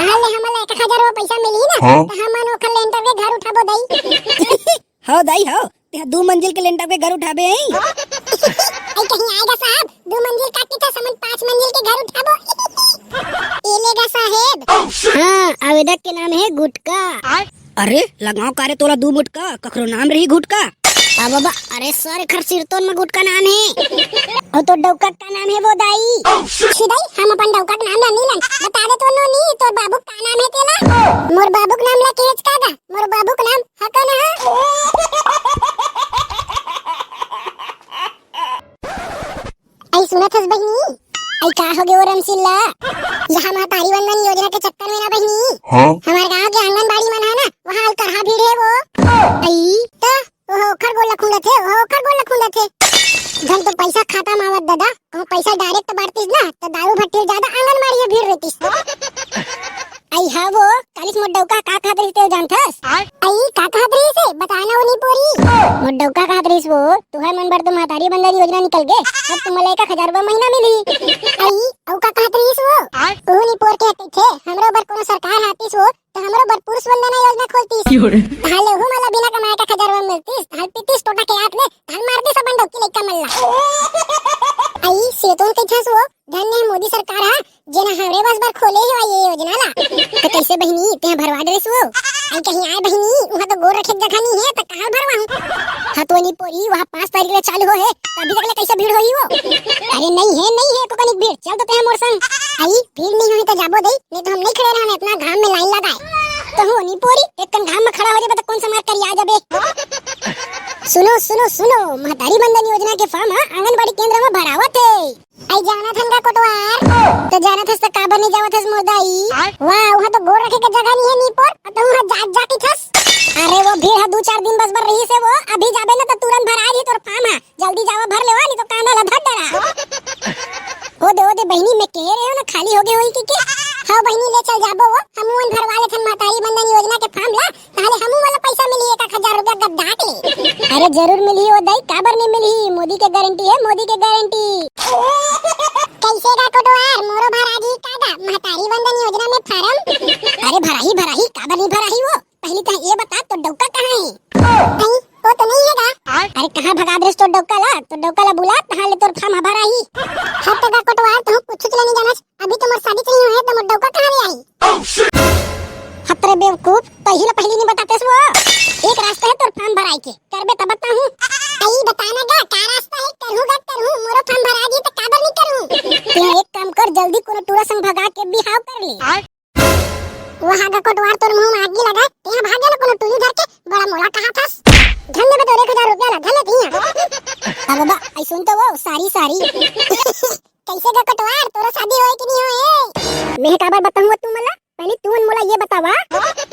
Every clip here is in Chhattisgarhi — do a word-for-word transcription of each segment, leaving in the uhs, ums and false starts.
हाल ले हमन ला एक एक हजार रुपया पैसा मिलही ना, हाँ? त हमन ओखर लेंटर के घर उठाबो दाई। हव दाई हव, तेहा दू मंजिल के लेंटर के घर उठाबे हई। अई कहीं आएगा साहब, दू मंजिल काटी त हमन पाँच मंजिल के घर उठाबो। ए लेगा साहेब। हाँ, आवेदक के नाम हे गुटका। अरे लगाओ का रे तोला दू मुटका, कखरो नाम रही घुटका। आ बाबा, अरे सर, एखर सिरतोन म गुटका नाम हे। अउ तोर डौका का नाम हे वो दाई? छी दाई, हम अपन डौका के नाम ला नी लन। बता दे तो नोनी, तोर बाबू का नाम हे तेला? मोर बाबू के नाम ला केहेच का गा? मोर बाबू के नाम हकन ह। अई सुनत हस बहिनी? अई का होगे वो रमशीला? यहाँ महतारी वंदन योजना के चक्कर में ना बहिनी, हाँ? हमार गांव के आंगनबाड़ी मन है ना, वहाँ अलकरहा भीड़ है वो। अई त ओह ओखर गोड़ ल खुंदत हे, ओह ओखर गोड़ ल खुंदत हे। धन तो पैसा खाता म आवत दादा, कहूँ पैसा डायरेक्ट बांटतिस ना, त दारू भट्टी ले ज्यादा आंगनबाड़ी में भीड़ रहतिस। अई हा वो, कालिस मोर डौका का कहत रहिस तेला जानथस? अई का कहत रहिस हे? बता ना वो नी पोरी। मोर डौका कहत रहिस वो, तुहर मन बर तो महतारी बंदन योजना निकल गे, अब तुमन ला एक एक हजार रुपया महीना मिलही। अई, अऊ का कहत रहिस वो? ओहू नी पोर के कहिथे, हमरो बर कोनो सरकार आतिस वो, त हमरो बर पुरुष वंदना योजना खोलतिस। क्यों रे? ताहले ओहू मन ला बिना कमाए का खजरवा मिलतिस, ताहले पीतिस टोटा के आत ले, ताहले मार दिस अपन डौकी लइका मन ला। अई, सेतोन कहिथस वो, धन्य हे मोदी सरकार हा, जेन हा हमरे बस बर खोले हे ये योजना ला। त कइसे बहिनी, तेहा भरवा डरेस वो? अई कहीं आय बहिनी, उहाँ तो गोड़ रखे के जगह नी हे, त कहाँ भरवाहूँ? हतोनी पोरी, वहाँ पाँच तारीख ले चालू हो हे, त अभी तक ले कइसे भीड़ होही वो? अरे नहीं हे, नहीं हे, एको कनिक भीड़, चल तो तेहा मोर संग। अई, भीड़ नहीं होही त जाबो दई, नहीं तो हम नहीं खड़े रहन, इतना घाम में लाइन लगाए। त हो नी पोरी, एक कन घाम में खड़ा हो जाबे त कौन सा मार करिया जाबे? सुनो, सुनो, सुनो, महतारी वंदन योजना के फॉर्म ह आंगनबाड़ी केंद्र में भरावत हे। अई जानत हन गा कोटवार, त जानत हस त काबर नहीं जावत हस मोर दाई? वाह, उहाँ तो गोड़ रखे के जगह नहीं हे नी पोर, अउ तहूँ हा जात जात ही थस। अरे वो भीड़ ह दू चार दिन बस बर रहिस हे वो, अभी जाबे ना त तुरंत भरा जी तोर फॉर्म ह। जल्दी जावा भर लेवा, नहीं तो कांदा ला धर डरा। ओ दे, ओ दे बहिनी, मैं कहे रहे हो ना खाली हो गए होही कि के? हाँ बहिनी, ले चल जाबो वो, हमू मन भरवा लेथन महतारी वंदन योजना के फॉर्म ला, ताहले हमू मन ला पैसा मिली एक एक हजार रुपया गद्दा के। अरे जरूर मिलही ओ दाई, काबर नहीं मिलही? मोदी के गारंटी हे, मोदी के गारंटी। कइसे गा कोटवार, मोरो भरा जी का गा महतारी वंदन योजना में फॉर्म? अरे भराही, भराही, काबर नहीं भराही वो? पहली तैं ये बता, तोर डौका कहाँ हे? अई, वो तो नहीं हे गा। अरे कहाँ भगा दरेस तोर डौका ला? तोर डौका ला बुला, तहाँ ले तोर फॉर्म ह भराही। हट गा कोटवार, तहूँ कुछ ला नहीं जानस। अभी तो मोर शादी नहीं होहे, त मोर डौका कहाँ ले आही? हत रे बेवकूफ, पहिली ला पहिली नहीं बतातेस वो। एक रास्ता हे तोर फॉर्म भराए के, करबे तब बताहूँ। अई बता ना गा, का रास्ता हे? करहूँ गा करहूँ, मोरो फॉर्म भरा जी त काबर नहीं करहूँ? तें एक काम कर, जल्दी कोनो टूरा संग भगा के बिहाव कर ले। वहाँ का कोटवार तोर मुँह में आगी लगा, तें भागे ना कोनो टूली धर के, बड़ा मोला कहा थस। धन देबे तोर एक हजार रुपया ला, धन ले तिया। अब बा, आई सुन तो वो, सारी, सारी। कइसे गा कोटवार, तोरो शादी होए कि नहीं होए? मैं काबर बताहूँ तुमन ला? पहली तुमन मोला ये बतावा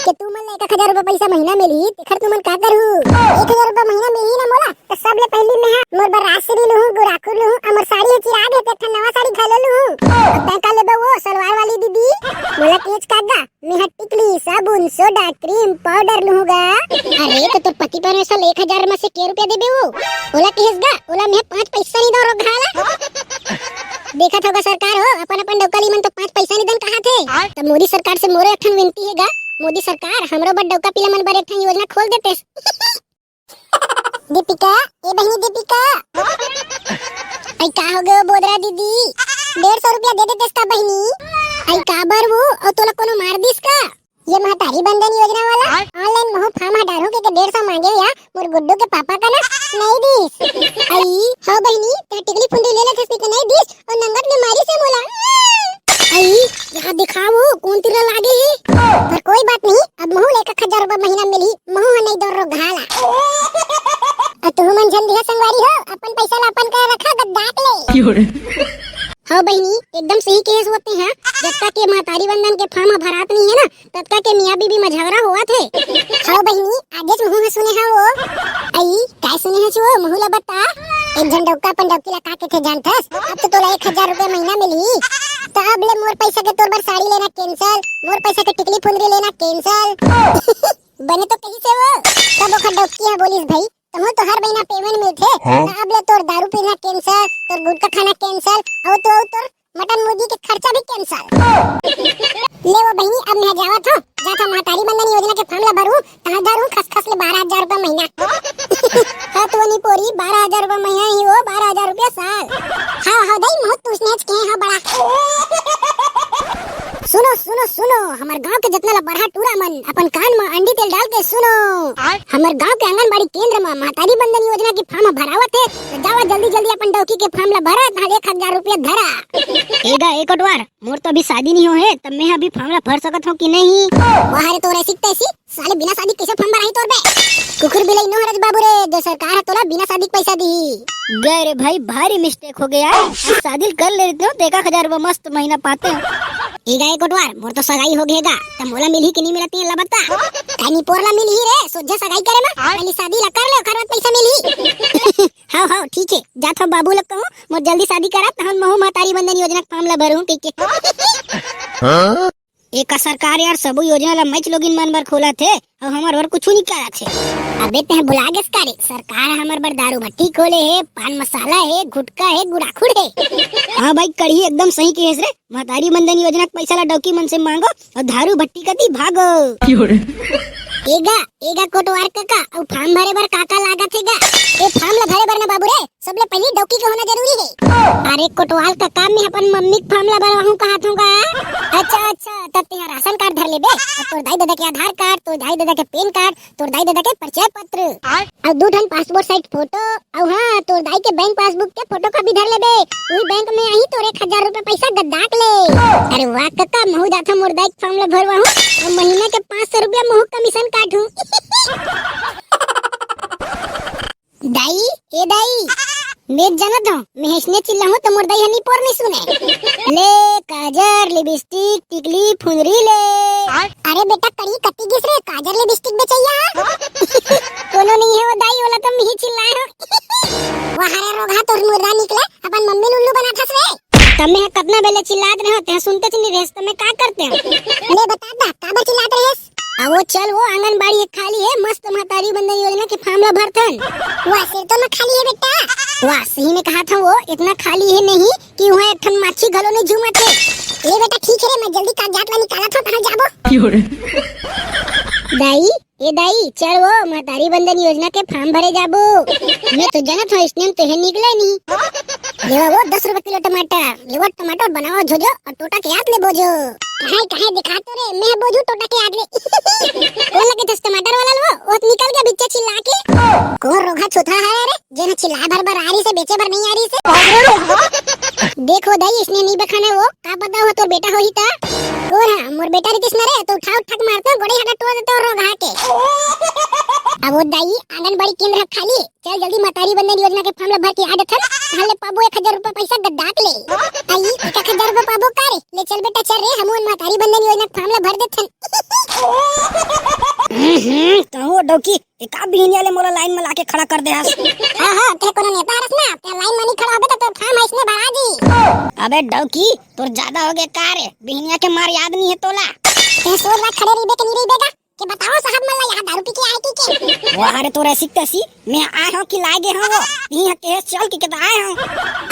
कि तुमन ला एक एक हजार रुपया पैसा महीना मिलही, तेखर तुमन का करहू? एक हजार रुपया महीना मिलही ना मोला, त सबले पहली मैं हा मोर बर राजश्री लूहूँ, गुराखुर लूहूँ, अउ मोर साड़ी ह चिरा गे, त एक ठन नवा साड़ी घलो लूहूँ। अब तैं का लेबे वो सलवार वाली दीदी? मोला केहेच का गा, मैं हा टिकली, साबुन, सोडा, क्रीम, पाउडर लूहूँ गा। अरे, त तोर पति परमेश्वर एक हजार में से के रुपया देबे वो? ओला केहेस गा, ओला मैं पाँच पैसा नहीं दो रोगहा ला। देखत होगा सरकार हो, अपन अपन डौका ली मन तो पाँच पैसा नहीं दन कहा थे। त मोदी सरकार से मोरो एक ठन विनती हे गा, मोदी सरकार, हमरो बर डौका पीला मन बर एक ठन योजना खोल देतेस। दीपिका, ए बहिनी दीपिका। आई का हो गयो बोदरा दीदी? डेढ़ सौ रुपया दे देतेस का बहिनी? आई काबर वो, अउ तोला कोनो मार दिस का? ये महतारी बंदन योजना वाला online महू फॉर्म हटारू के, के डेढ़ सौ मांगे या मोर गुड्डू के पापा का ना नहीं दिस। आई, हाँ बहिनी, ते टिकली फुंदी ले लेथस के नहीं दिस, अउ नंगत में मारिस हे मोला। आई, यहाँ दिखाओ, कौन तीर लागे हे? पर कोई बात नहीं, अब महू ले एक हजार रुपया महीना मिली, महू ह नहीं दौर रो घाला। अ तुहू मन झन दिहा संगवारी हो, अपन पैसा ला अपन कर रखा गद्दाक ले। हाँ बहिनी, एकदम सही कहे सुवते हैं, जब तक के महतारी वंदन के फॉर्म ह भरात नहीं है ना, ततका के मियाँ बीबी म झगड़ा होवत हे। हव बहिनी, आजेच महू ह सुने हव वो। अई, काय सुने हस वो? महू ला बता। एक झन डौका अपन डौकी ला का कथे जानथस? अब तो तोला एक हजार रुपया महीना मिलही। त अब ले मोर पैसा के तोर बर साड़ी लेना cancel, मोर पैसा के टिकली फुंदरी लेना cancel। बने तो कहिस हे वो। तब ओखर डौकी ह बोलिस, भाई, तहूँ तो हर महीना payment मिलथे। हाँ? त अब ले तोर दारू पीना cancel, तोर गुटखा खाना cancel, अउ तो अउ तोर मटन मुर्गी के खर्चा भी cancel। ले वो बहिनी, अब मैं जावत हूँ, जात हूँ महतारी बंदन योजना के form ला भरू, तहाँ धरू खसखस ले बारह हजार रुपया महीना। हाँ तो नी पोरी, बारह हजार रुपया महीना ही हो, बारह हजार रुपया साल। हाँ हाँ दाई, महूँ तू स्नेच के हाँ बड़ा। सुनो सुनो सुनो, हमर गांव के जितना ला बड़हा टूरा मन, अपन कान म अंडी तेल डाल के सुनो। हमर गांव के आंगनबाड़ी केंद्र म महतारी बंदन योजना के form भरावत हे, तो जावा जल्दी जल्दी अपन डौकी के form ला भरा, तहाँ एक हजार रुपया धरा। ए गा, ए कोटवार, मोर तो अभी शादी नहीं हो हे, तब मैं अभी form ला भर सकत हूँ कि नहीं? वाह रे, तोर ऐसी तैसी, साले बिना शादी कैसे form भराही तोर बे? कुकुर बिलाई नो हरज बाबू रे, जो सरकार है तोला बिना शादी के पैसा दी। गए रे भाई, भारी mistake हो गया। शादी कर ले रहिते हो तो एक आध हजार रुपया मस्त महीना पाते हो। ए गा ए कोटवार, मोर तो सगाई हो गए गा, त मोला मिलही कि नहीं मिलत, तेला बता। कानी पोर ला मिलही रे, सोझे सगाई करे मा, पहली शादी ला कर ले, ओकर बाद पैसा मिलही। हाँ हाँ ठीक है, जात हूँ बाबू लोग कहूँ, मोर जल्दी शादी करा, तहन महू महतारी बंदन योजना के form ला भरू कहिके। हाँ? एका सरकार यार सबो योजना ला मैच लोगिन मन बर खोलत हे, अउ हमर बर कुछु नहीं करत हे। अबे तेह भुला गेस का रे, सरकार हमर बर दारू भट्टी खोले हे, पान मसाला हे, गुटखा हे, गुड़ाखुड़ हे। हाँ भाई, कड़ही एकदम सही कहेस रे, महतारी बंदन योजना के पैसा ला डौकी मन से मांगो अउ दारू भट्टी कती भागो। एगा, एगा कोटवार कका, अउ form भरे बर का का लागत हे गा? ए form ला भरे बर ना बाबू रे, सबले पहली डौकी के होना जरूरी हे। अरे कोटवाल कका, मैं अपन मम्मी के form ला भरवाहूँ कहत हूँ गा। अच्छा अच्छा, तब तेहा राशन कार्ड धर लेबे, अउ तोर दाई ददा के आधार कार्ड, तोर दाई ददा के पैन कार्ड, तोर दाई ददा के परिचय पत्र, अउ दू ठन पासपोर्ट साइज फोटो, अउ हाँ, तोर दाई के बैंक पासबुक के फोटो कॉपी धर लेबे, उही बैंक में आही तोर एक हजार रुपया पैसा गद्दाक ले। अरे वाह कका, महू जाथों मोर दाई के form ला भरवाहूँ, अउ महीना के पाँच सौ रुपया महू कमीशन काटहूँ। दाई, ए दाई, मैं जानत हूँ, मैं अइसने चिल्लाहूँ तो मोर दाई ह निपोर नहीं सुने। ले काजर, लिपस्टिक, टिकली, फुंदरी ले। अरे बेटा, कड़ी कति गिस रे, काजर लिपस्टिक बेचैया। कोनो नहीं है वो दाई, वाला तो मिही चिल्लाए हो। वाह रे रोगहा, तोर मुर्दा निकले, अपन मम्मी ल उल्लू बनाथस रे। तमे ह कतना बेले चिल्लात रहे हो, तेहा सुनते च नहीं रहेस, तमे का करते हो? ले बता दा, काबर चिल्लात रहेस? आ वो चल, वो आंगनबाड़ी एक खाली है, मस्त महतारी बंदन योजना के form ला भरथन। वाह, सिर तो न खाली है बेटा। वाह, सही में कहा था वो, इतना खाली है नहीं कि वहाँ एक ठन माछी घलो नहीं झूमत है। ले बेटा, ठीक है रे, मैं जल्दी कागजात ला निकालत हूँ, कहाँ जाबो? दाई, ए दाई, चल वो महतारी बंदन योजना के form भरे जाबो। मैं तो जानत हूँ, इसने में तो है निकले नहीं। लेवा वो दस रुपए किलो टमाटर, लेवा टमाटर बनावा झोझो और टोटा के याद ले बोझो। कहाँ कहाँ दिखा तो रे, मैं बोझू टोटा के याद ले। कौन लगे दस टमाटर वाला लो, वो निकल गया बिच्चे चिल्ला के। कौन रोगा चौथा है रे, जेना चिल्ला भर बर आ रही से, बेचे बर नहीं आ रही से। देखो दाई, इसने नहीं बखाने वो, का पता हो तोर बेटा होही ता। कौन है? मोर बेटा रितिस न रे, तो उठा उठा के मारते हो, गोड़े हाथ टोर देते हो रोगा के। अब वो दाई, आंगनबाड़ी केंद्र खाली, चल जल्दी महतारी बंदन योजना के form ला भर के आ देथन, हले पाबो एक हजार रुपया पैसा गद्दाक ले। आई, एक हजार रुपया पाबो का रे? ले चल बेटा चल रे, हम उन महतारी बंदन योजना के form ला भर देथन। हम्म, हम्म, कहूँ डौकी, ए का बिहनिया ले मोला लाइन में लाके खड़ा कर दे हस? हाँ, हाँ, ते कोनो नेता हरस ना, ते लाइन में नहीं खड़ा होबे तो तोर form अइसने भरा जी। अबे डौकी, तोर ज्यादा हो गया का रे? बिहनिया के मार याद नहीं है तोला? ते सोच बात खड़े रहिबे के नहीं रहिबे का? के बताओ साहब मन ला यहाँ दारू पी के आए की के? वाह रे, तोर ऐसी तैसी, मैं आए हूँ कि लाए गे हूँ वो। यहीं के चल के, के तो आए हूँ।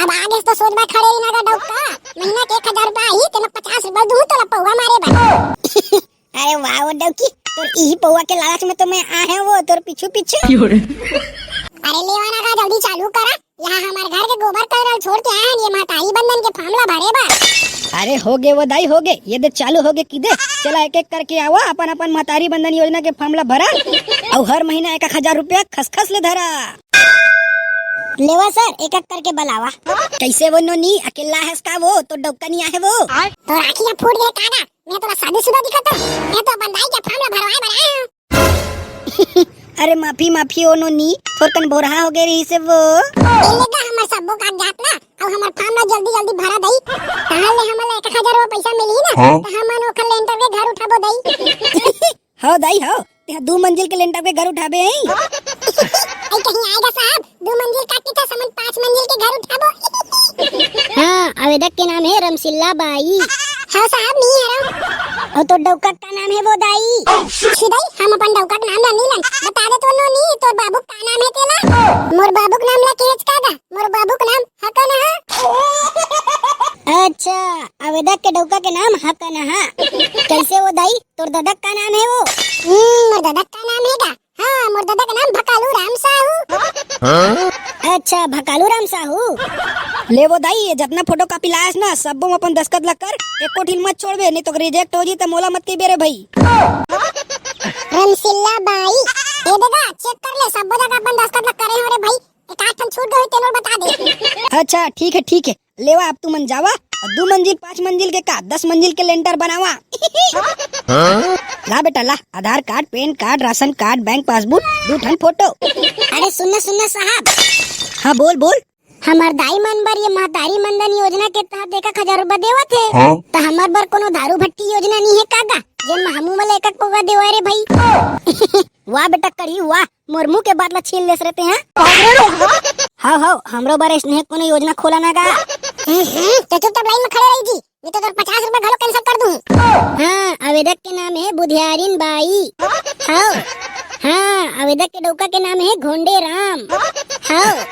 अब आगे तो सोच बात खड़े रहिना का डौका। महीना के एक हजार रुपया ही, तेमा पचास रुपया दूँ तोला पौवा मारे बा। अरे वाह वो डौकी, तोर इही पौवा के लालच में तो मैं आए हूँ वो, तोर पीछू पीछू। अरे लेवाना का जल्दी चालू करा, यहाँ हमारे घर के गोबर कचरा छोड़ के आए हैं, ये महतारी बंदन के form ला भरे बर। अरे हो गे वो दाई, हो गे, ये दे चालू हो गे कि दे। चला एक एक करके आवा, अपन अपन महतारी बंदन योजना के form ला भरा, अउ हर महीना एक एक हजार रुपया खसखस ले धरा। लेवा सर, एक एक करके बलावा। कैसे वो नोनी, अकेला हस का वो? तो डौका नहीं आहे वो। तोर आँखी ह फूट गे का गा? मैं तोला शादीशुदा दिखत हूँ? मैं तो अपन दाई के form ला भरवाए बर आए हूँ। अरे माफी, माफी ओ नोनी, थोरकन भोरहा हो गे रहिसे वो। ए ले गा हमर सब्बो कागजात ला, अउ हमर form ला जल्दी जल्दी भरा दई। तहां ले हमन ला एक एक हजार रुपया पैसा मिलही ना, हाँ। त हमन ओखर लेंटर के घर उठाबो दई। हो दाई हो, तेहा दू मंजिल के लेंटर के घर उठाबे हई। अई कहीं आएगा साहब, दू मंजिल काटी त हमन पाँच मंजिल के घर उठाबो। हाँ, आवेदक के नाम है रमसिल्ला बाई। हाँ साहब, नहीं है रम। अउ तोर डौका का नाम है वो दाई? छी दाई, हम अपन डौका के नाम ला नहीं लन। बता दे तो नोनी, तोर बाबू का नाम है तेला? मोर बाबू के नाम ला केहेच का गा? मोर बाबू के नाम हकन हा। अच्छा, आवेदक के डौका के नाम हकनहा। कैसे वो दाई, तोर ददक का नाम हे वो? हम्म, मोर ददक का नाम हे का? हाँ, मोर ददक नाम भकालू राम साहू। अच्छा, भकालू राम साहू। ले वो दाई, ये जतना photocopy लायस ना, सब्बो म अपन दस्खत ला कर, एको ठिन मत छोड़बे, नहीं तो reject हो जी त मोला मत कहिबे रे भाई। रमसिल्ला बाई, ए ददा, check कर ले, सब्बो जगह अपन दस्खत ला करे हो रे भाई। एक आध ठन छूट गए हो, तेनो बता दे। अच्छा, ठीक है, ठीक है। लेवा, अब तुमन जावा, अउ दू मंजिल, पाँच मंजिल के का, दस मंजिल के लेंटर बनावा। ला बेटा, ला, Aadhaar card, PAN card, ration card, bank passbook, दू ठन फोटो। अरे सुन ना, सुन ना साहब। हाँ, बोल, बोल। हमर दाई मन बर ये महतारी वंदन योजना के तहत एक एक हजार रुपया देवत हे। हाँ। त हमर बर कोनो दारू भट्टी योजना नहीं है का गा? जेन म हमू मन ला एक एक पौवा देवाय रे भाई। वाह बेटा कढ़ी, वाह, मोर मुंह के बात ला छीन लेस रे तें। हाव, हाव, हमरो बर अइसने कोनो योजना खोला ना गा। हम्म, हम्म, तो चुपचाप लाइन में खड़े रही जी, नहीं तो तोर पचास रुपया घलो cancel कर दूं। हाँ, आवेदक के नाम है बुधियारिन बाई। हाव, हाँ, आवेदक के डौका के नाम है घोंडे राम। हाव,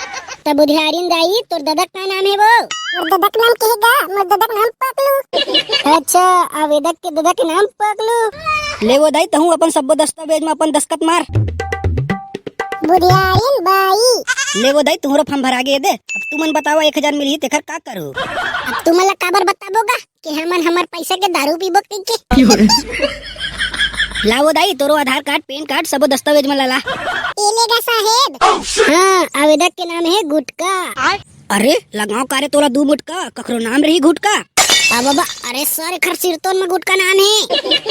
त बुधियारिन दाई, तोर ददक का नाम है वो? मोर ददक नाम के है गा? मोर ददक नाम पकलू। अच्छा, आवेदक के ददक के नाम पकलू। ले वो दाई, तहूँ अपन सब्बो दस्तावेज में अपन दस्खत मार। बुधियारिन बाई। ले वो दाई, तुहरो form भरा गे दे। अब तुमन बतावा, एक हजार मिलही, तेखर का करू? अब तुमन ला काबर बताबो गा कि हमन हमर पैसा के दारू पीबो कहिके? ला वो दाई, तोरो आधार कार्ड, पैन कार्ड, सबो दस्तावेज मन ला ला। ए ले गा साहेब। हाँ, आवेदक के नाम है गुटका। अरे, लगाओ का रे तोला दू मुटका, कखरो नाम रही घुटका। आ बाबा, अरे सर, एखर सिरतोन में गुटका नाम है।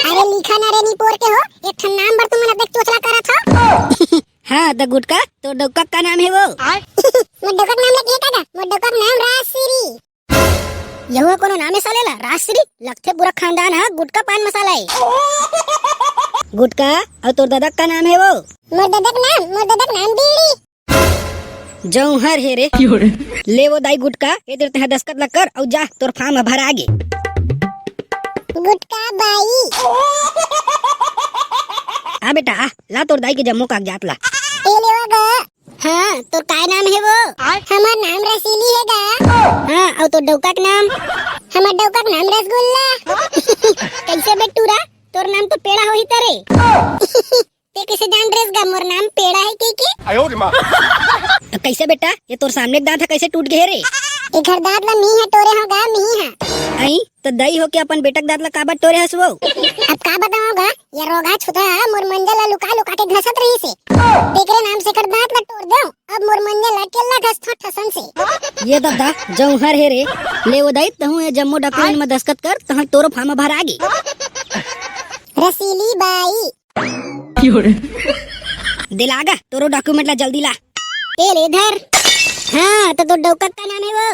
अरे लिखा ना रे निपोर के हो, एक ठन नाम बर तुमन अतेक चोचला करत हो। हाँ, त गुटका, तोर डौका का नाम है वो? मोर डौका के नाम लगे का गा? मोर डौका के नाम राजश्री। यहुआ कोनो नाम है साले ला, राजश्री? लगथे पूरा खानदान हा गुटका पान मसाला है। गुटका, अउ तोर ददक का नाम है वो? मोर ददक नाम, मोर ददक नाम बीड़ी। जौहर हे रे। ले वो दाई गुटका, ए दे तेहा दस्खत ला कर अउ जा, तोर form ह भरा गे। गुटका बाई। आ बेटा, आ, ला तोर दाई के जम्मो कागजात ला। ए लेवा गा। हाँ, तोर काय नाम हे वो? हमर नाम रसीली हे गा। हाँ, अउ तोर डौका के नाम? हमर डौका के नाम रसगुल्ला। कैसे बे टूरा? तोर नाम तो पेड़ा होही तरे। ते कइसे जान रेस गा मोर नाम पेड़ा है कहिके? त कइसे बेटा, ये तोर सामने के दांत ह कइसे टूट गे हे रे? एखर दांत ला मी ह टोरे हो गा, मी ह। अई, त दई हो के अपन बेटा के दांत ला काबर टोरे हस वो? अब का बतावं गा, ये रोगहा छुतहा मोर मंजा ला लुका लुका के घसत रहिस हे। तेकरे नाम से एखर दांत ला टोर देव, अब मोर मंजा ला केल्ला घसथों ठसन से। ये ददा, जौहर हे रे। ले वो दाई, तहूँ ये जम्मो document म दस्खत कर, तहन तोरो form भरा गे। रसीली बाई, दे ला गा, तोरो document ला जल्दी ला। ए ले धर। हाँ, त तोर डौका का नाम हे वो?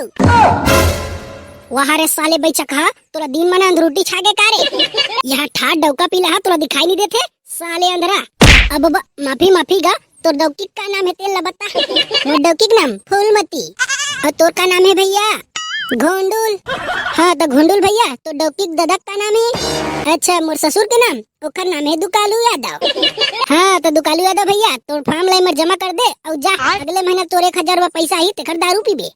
वाह रे साले बैचकहा, तोला दिन म ना अंधरूटी छा गे का रे? यहाँ ठाठ डौका पीला हा, तोला दिखाई नहीं देथे? साले अंधरा। अब ब-, माफी, माफी गा, तोर डौकी का नाम हे तेल ला बता। मोर डौकी के नाम फूलमती। अउ तोर का नाम हे भैया? घोंडुल। हाँ, त घोंडुल भैया, तोर डौकी के ददा के का नाम हे? अच्छा, मोर ससुर के नाम? ओखर नाम हे दुकालू यादव। हाँ, त दुकालू यादव भैया, तोर form ला एमर जमा कर दे अउ जा, अगले महीना तोर एक हजार रुपया पैसा आही, तेखर दारू पीबे।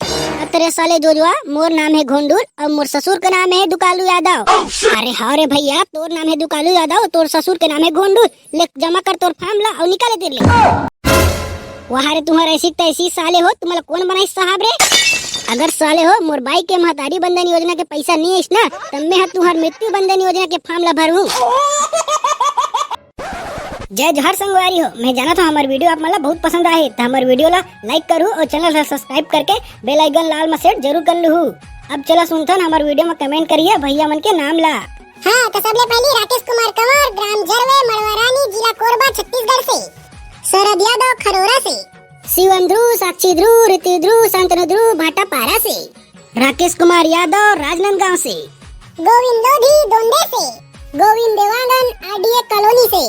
अतरे साले जोजवा, मोर नाम हे घोंडुल अउ मोर ससुर के नाम हे दुकालू यादव। अरे हाँ रे भैया, तोर नाम हे दुकालू यादव, तोर ससुर के नाम हे घोंडुल। ले जमा कर तोर form ला अउ निकाल ए तीर ले। वाह रे, तुम्हर ऐसी तैसी साले हो, तुम्हला कोन बनाइस साहब रे? अगर साले हो मोर बाई के महतारी वंदन योजना के पैसा नी आइस ना, त मैं ह तुम्हर मृत्यु वंदन योजना के form ला भरहूँ। जय जोहार संगवारी हो, मैं जानत हूँ हमर video आप मन ला बहुत पसंद आए, त हमर video ला like करहू अउ channel ला subscribe करके bell icon ला all म set जरूर कर लूहू। अब चला सुनथन हमर video म comment करिया भैया मन के नाम ला। हाँ, त सबले पहली राकेश कुमार कंवर, ग्राम जरवे, मड़वा रानी, जिला कोरबा, छत्तीसगढ़ से। शरद यादव खरोरा से। शिवम ध्रुव, साक्षी ध्रुव, ऋतु ध्रुव, शांतनु ध्रुव, भाटापारा से। राकेश कुमार यादव, राजनांदगांव से। गोविंद लोधी, दोंदे से। गोविंद देवांगन, आरडीए कॉलोनी से।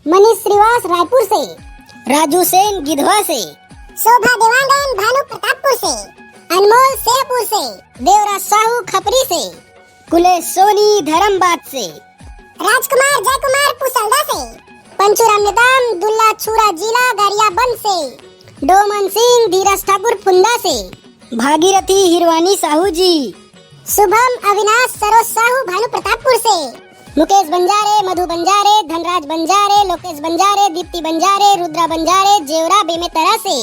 मनीष श्रीवास, रायपुर से। राजू सेन, गिधवा से। शोभा देवांगन, भानु प्रतापपुर से। अनमोल, सेहपुर से। देवराज साहू, खपरी से। कुलेश सोनी, धर्मबाद से। राजकुमार जयकुमार, पुसलदा से। पंचूराम नेताम, दुल्ला छुरा जिला गरियाबंद से। डोमन सिंह, धीरज ठाकुर, फुंदा से। भागीरथी हिरवानी साहू जी। शुभम, अविनाश, सरोज साहू, भानु प्रतापपुर से। मुकेश बंजारे, मधु बंजारे, धनराज बंजारे, लोकेश बंजारे, दीप्ति बंजारे, रुद्रा बंजारे, जेवरा बेमेतरा से।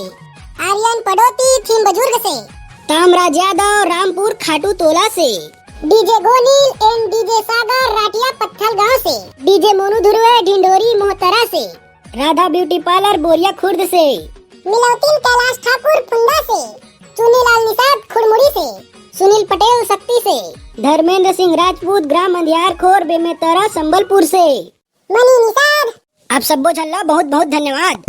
आर्यन पडोती, थीम बुजुर्ग से। तामराज यादव, रामपुर खाटू तोला से। डीजे गोनील एंड डीजे सागर, राटिया पत्थल गांव से। डीजे मोनू धुर्वे, ढिंडोरी मोहतरा से। राधा ब्यूटी पार्लर, बोरिया खुर्द से। मिलौतिन कैलाश ठाकुर, फुंदा से। चुनीलाल निषाद, खुड़मुड़ी से। सुनील पटेल, सक्ती से। धर्मेंद्र सिंह राजपूत, ग्राम अंधियार खोर, बेमेतरा, संबलपुर से। मनी निषाद। आप सब्बो झन ला बहुत बहुत धन्यवाद।